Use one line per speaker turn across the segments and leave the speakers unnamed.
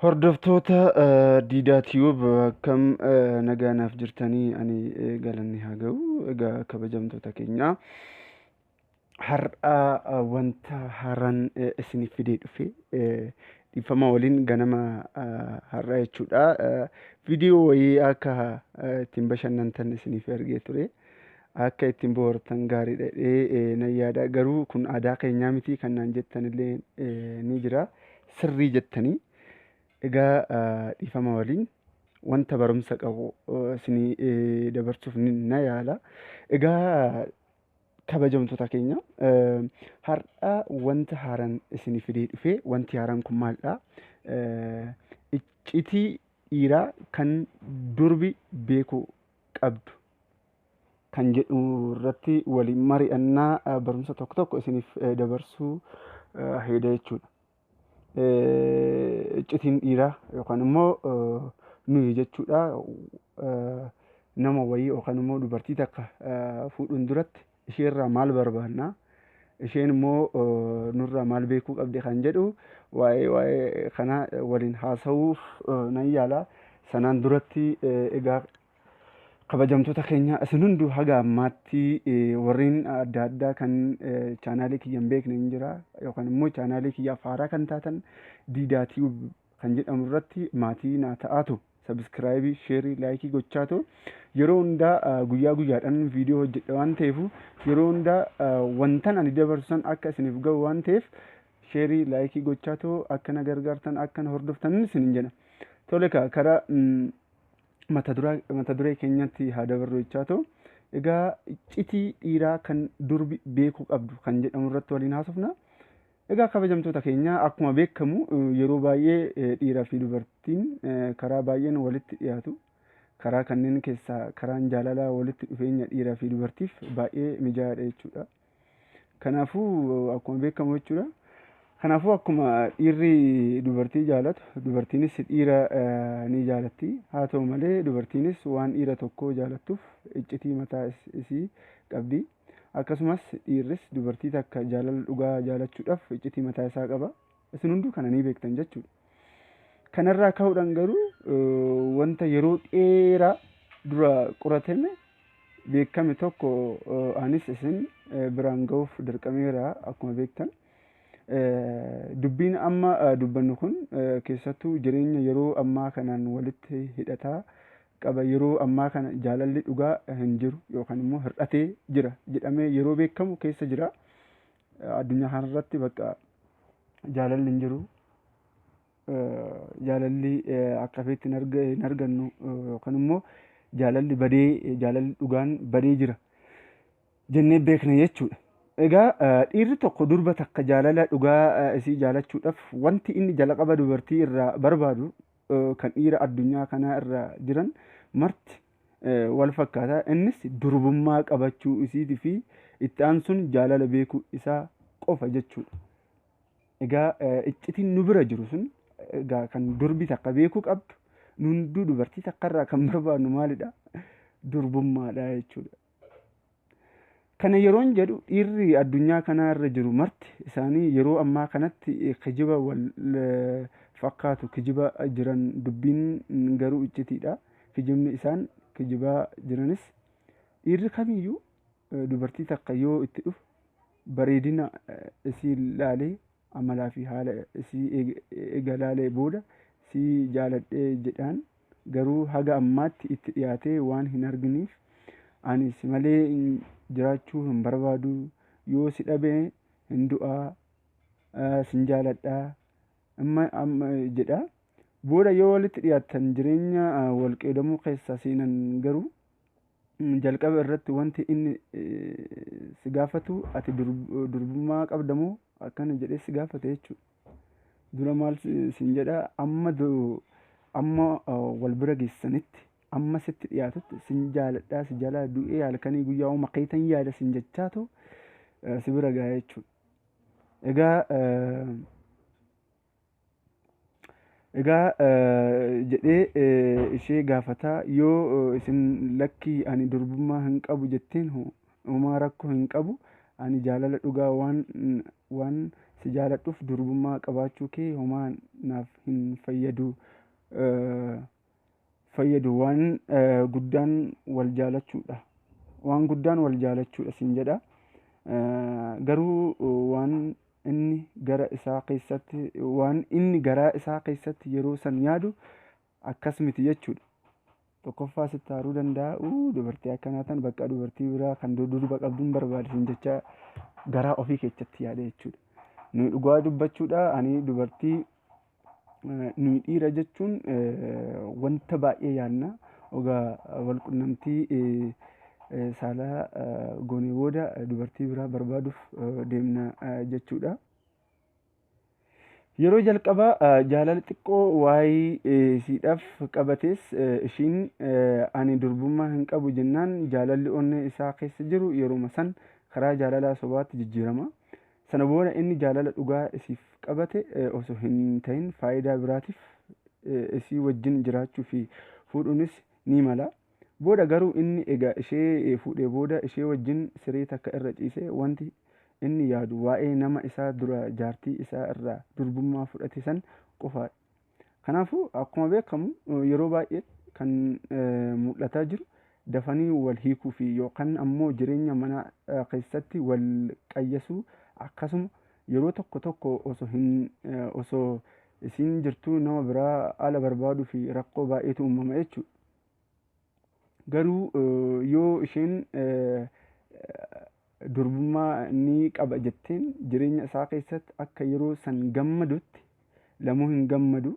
Hordoftoota Diidaa Tiyuub, akkam nagaa naaf jirtanii? Ani galanni haa ga'u. Egaa kabajamtoota keenya, har'a wanta haaraan isiniif fidee dhufe, dhiifama waliin, ganama har'a jechuudha. Viidiyoo wayii akka ittiin bashannantan isiniif ergee ture. Akka ittiin bohaartan gaariidha jedhee nan yaada. Garuu kun aadaa keenyaa miti kan naan jettan illee ni jira. Sirrii jettanii. Egaa dhiifama waliin, wanta barumsa qabu isinii dabarsuuf na yaala. Egaa kabajamtoota keenya, har'a wanta haaraan isinii fidee dhufe, wanti haaraan kun maalidha? Iccitii dhiiraa kan durbi beekuu qabdu kan jedhu irratti waliin mari'annaa, barumsa tokko tokko isiniif dabarsuu heeda jechuudha. Iccitiin dhiiraa yookaan immoo nuyi jechuudha, nama wayii yookaan immoo dubartii takka fuudhuun duratti isheerraa maal barbaanna, isheen immoo nurraa maal beekuu qabdi kan jedhu waa'ee kana waliin haasa'uuf nan yaala. Sanaan duratti egaa kabajamtoota keenya, isin hunduu haga ammaatti warreen adda addaa kan chaanaalii kiyya hin beekne hin jira, yookaan immoo chaanaalii kiyyaaf haaraa kan taatan, Diidaa Tiyuub kan jedhamu irratti maatii naa ta'aatu, subscribe, share, like gochaatu, yeroo hundaa guyyaa guyyaadhaan viidiyoo hojjedha waan ta'eef, yeroo hundaa wantan ani dabarsu san akka isiniif ga'u waan ta'eef, share, like gochaatu akka na gargaartan, akka na hordoftan isinin jedha. Tole, karaa mata duree keenyatti haa dabarru jechaa ta'u, egaa iccitii dhiiraa kan durbi beekuu qabdu kan jedhamu irratti waliin haasofna. Egaa kabajamtoota keenya, akkuma beekamu yeroo baay'ee dhiiraa fi dubartiin karaa baay'een walitti dhiyaatu. Karaa kanneen keessaa karaan jaalalaa walitti dhufeenya dhiiraa fi dubartiif baay'ee mijaa'aadha jechuudha. Kanaafuu akkuma beekamu jechuudha. Kanaafuu akkuma dhiirri dubartii jaalatu, dubartiinis dhiira ni jaalatti. Haa ta'u malee, dubartiinis waan dhiira tokko jaalattuuf iccitii mataa isii qabdi. Akkasumas dhiirris dubartii takka jaalala dhugaa jaalachuudhaaf iccitii mataa isaa qaba. Isin hunduu kana ni beektan jechuudha. Kanarraa ka'uudhaan garuu wanta yeroo dheeraa dura qoratame beekame tokko anis isin biraan ga'uuf dirqameera akkuma beektan. Dubbiin amma dubbannu kun keessattuu jireenya yeroo ammaa kanaan walitti hidhataa qaba. Yeroo ammaa kana jaalalli dhugaa hin jiru yookaan immoo hir'atee jira jedhamee yeroo beekamu keessa jira. Addunyaa kanarratti bakka jaalalli hin jiru. Jaalalli akka feetti hin argannu yookaan immoo jaalalli badee, jaalalli dhugaan badee jira jennee beekna jechuudha. Egaa dhiirri tokko durba takka jaalala dhugaa isii jaalachuudhaaf wanti inni jalqaba dubartii irraa barbaadu kan dhiira addunyaa kanaa irra jiran marti wal fakkaata. Innis durbummaa qabachuu isiitii fi itti aansuun jaalala beekuu isaa qofa jechuudha. Egaa iccitiin nu bira jiru sun, egaa kan durbi takka beekuu qabdu, nu hunduu dubartii takkarraa kan barbaadnu maalidha? Durbummaadha jechuudha. Kana yeroon jedhu, dhiirri addunyaa kanaa irra jiru marti isaanii yeroo ammaa kanatti kijiba wal fakkaatu kijiba jiran, dubbiin garuu iccitiidha. Kijibni isaan kijibaa jiranis, dhiirri kamiyyuu dubartii takka yoo itti dhufu bareedina isii laalee, amalaa fi haala isii eega laalee booda si jaaladhee jedhaan. Garuu haga ammaatti itti dhiyaatee waan hin arginiif, ani si malee jiraachuu hin barbaadu, yoo si dhabe hin du'aa, sin jaaladhaa amma jedha. Booda yoo walitti dhiyaatan, jireenya wal qeedamuu keessa seenan, garuu jalqaba irratti wanti inni si gaafatu, ati durbummaa qabdamoo akkana jedhee si gaafate jechuudha. Dura maal sin jedha? Amma wal bira geessanitti, amma sitti dhiyaatutti, sin jaaladhaa, si jalaa du'ee, halkanii guyyaa uuma keetan yaada sin jechaatu si bira ga'a jechuudha. Egaa jedhee ishee gaafataa, yoo isin lakkii, ani durbummaa hin qabu jetteen, homaa rakkoo hin qabu, ani jaalala dhugaa waan si jaaladhuuf durbummaa qabaachuu kee homaa naaf hin fayyadu. Fayyadu waan guddaan wal jaalachuudha. Waan guddaan wal jaalachuudha siin jedha. Garuu waan inni gara isaa keessatti waan inni garaa isaa keessatti yeroo san yaadu akkas miti jechuudha. Tokkoffaa sitti aaruu danda'a. Uu dubartii akkanaa tan bakka dubartii biraa kan durba qabduun barbaade siin jecha garaa ofii keessatti yaada jechuudha. Nuyi dhugaa dubbachuudha. Ani dubartii nuyi dhiira jechuun wanta baay'ee yaadna. Ogaa walqunnamtii saalaa goonee booda dubartii biraa barbaaduuf deemna jechuudha. Yeroo jalqabaa jaalala xiqqoo waayii siidhaaf qabates ishiin ani durbummaa hin qabu jennaan jaalalli onnee isaa keessa jiru yeruma san karaa jaalalaa sobaatti jijjiirama. Sana booda inni jaalala dhugaa isiif qabate osoo hin ta'in faayidaa biraatiif isii wajjin jiraachuu fi fuudhuunis ni mala. Booda garuu inni egaa ishee fuudhee booda ishee wajjin siree takka irra ciisee wanti inni yaadu waa'ee nama isaa dura jaartii isaa irraa durbummaa fudhate san qofaadha. Kanaafuu akkuma beekamu yeroo baay'ee kan mul'ataa jiru dafanii wal hiikuu fi yookaan ammoo jireenya mana keessatti wal qayyasuu, akkasuma yeroo tokko tokko osoo hin osoo isiin jirtuu nama biraa ala barbaaduu fi rakkoo baay'eetu uumama jechuudha. Garuu yoo isheen durbummaa ni qaba jetteen jireenya isaa keessatti akka yeroo san gammadutti lamuu hin gammadu.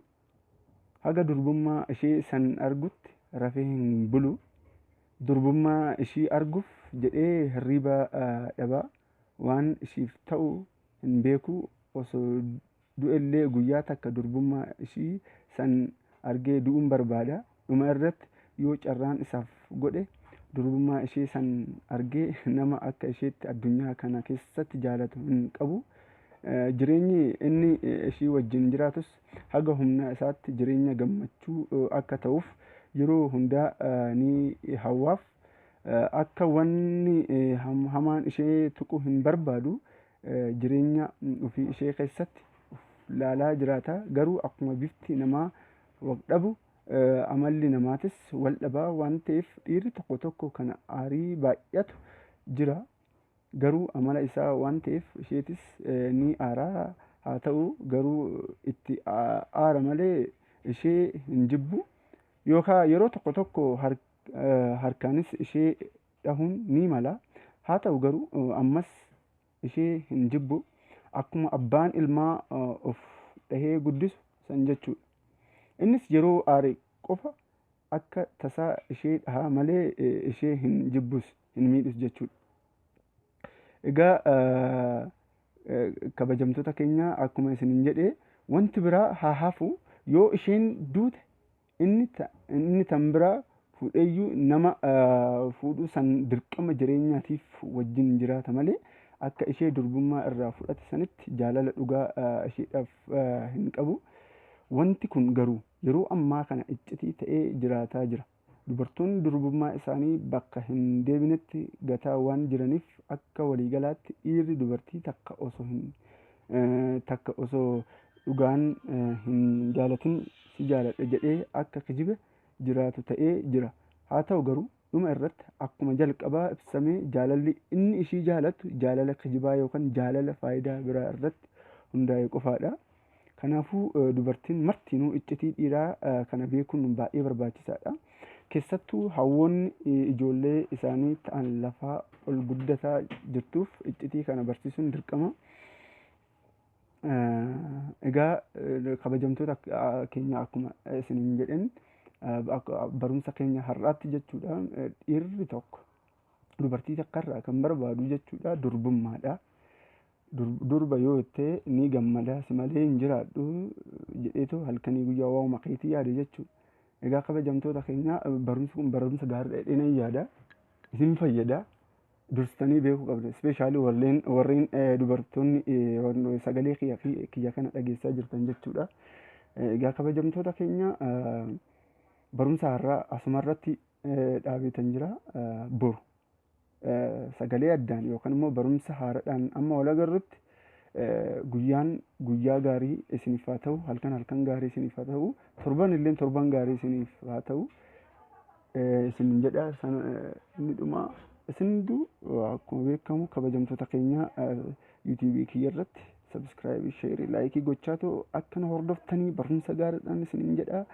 Haga durbummaa ishee san argutti rafee hin bulu. Durbummaa ishii arguuf jedhee hirriba dhabaa, waan ishiif ta'u hin beeku. Osoo du'ellee guyyaa takka durbummaa ishii san argee du'uun barbaada. Dhuma irratti yoo carraan isaaf godhe durbummaa ishee san argee nama akka isheetti addunyaa kana keessatti jaalatu hin qabu. Jireenyi inni ishii wajjin jiraatus haga humna isaatti jireenya gammachuu akka ta'uuf yeroo hundaa ni hawwaaf. Akka wanni hamaan ishee tuqu hin barbaadu. Jireenya ofii ishee keessatti laalaa jiraata. Garuu akkuma bifti namaa wal dhabu amalli namaatis wal dhabaa waan ta'eef dhiirri tokko tokko kana aarii baay'atu jira. Garuu amala isaa waan ta'eef isheetis ni aaraa, haa ta'u garuu itti aara malee ishee hin jibbu. Yookaan yeroo tokko tokko harkaanis ishee dhahuun ni mala. Haa ta'u garuu ammas ishee hin jibbu. Akkuma abbaan ilmaa of dhahee guddisu san jechuudha. Innis yeroo aare qofa akka tasaa ishee dhahaa malee ishee hin jibbus, hin miidhus jechuudha. Egaa kabajamtoota keenya, akkuma isiniin jedhe, wanti biraa haa hafu, yoo isheen duute inni tan biraa fuudheeyyuu nama fuudhuu san dirqama jireenyaatiif wajjin jiraata malee akka ishee durbummaa irraa fudhate sanitti jaalala dhugaa isheedhaaf hin qabu. Wanti kun garuu yeroo ammaa kana iccitii ta'ee jiraataa jira. Dubartoonni durbummaa isaanii bakka hin deebinetti gataa waan jiraniif akka waliigalaatti dhiirri dubartii takka osoo hin takka osoo dhugaan hin jaalatin si jaaladha jedhee akka kijibe jiraatu ta'ee jira. Haa ta'u garuu dhuma irratti akkuma jalqabaa ibsamee jaalalli inni ishii jaalatu jaalala kijibaa yookaan jaalala faayidaa biraa irratti hundaa'e qofaadha. Kanaafuu dubartiin martinuu iccitii dhiiraa kana beekuun baay'ee barbaachisaadha. Keessattuu hawwoonni ijoollee isaanii ta'an lafaa ol guddataa jirtuuf iccitii kana barsiisuun dirqama. Egaa kabajamtoota keenya, akkuma isiniin jedhen barumsa keenya har'aatti jechuudha, dhiirri tokko dubartii takkarraa kan barbaadu jechuudha durbummaadha. Durba yoo jettee ni gammada, si malee hin jiraadhu jedheetu halkanii guyyaa waa'uma keetii yaada jechuudha. Egaa kabajamtoota keenya, barumsi kun barumsa gaariidha jedhee nan yaada. Isin fayyada. Dursitanii beekuu qabdu. Especially warreen dubartoonni sagalee kiyya kana dhageessaa jirtan jechuudha. Egaa kabajamtoota keenya, barumsa har'aa asumarratti dhaabeetan jira. Boru sagalee addaan yookaan immoo barumsa haaraadhaan amma wal agarrutti Guyyaan guyyaa gaarii isiniif haa ta'u, halkan halkan gaarii isiniif haa ta'u, torban illee torban gaarii isiniif haa ta'u isin jedha. Inni dhuma, isin hunduu akkuma beekamu kabajamtoota keenya, YouTubeii kiyya irratti subscribeii, shareii, likeii gochaatu akkana hordoftanii barumsa gaariidhaan isiniin jedha.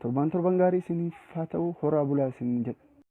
Torban torban gaarii isiniif haa ta'u, horaa bulaa isiniin jedha.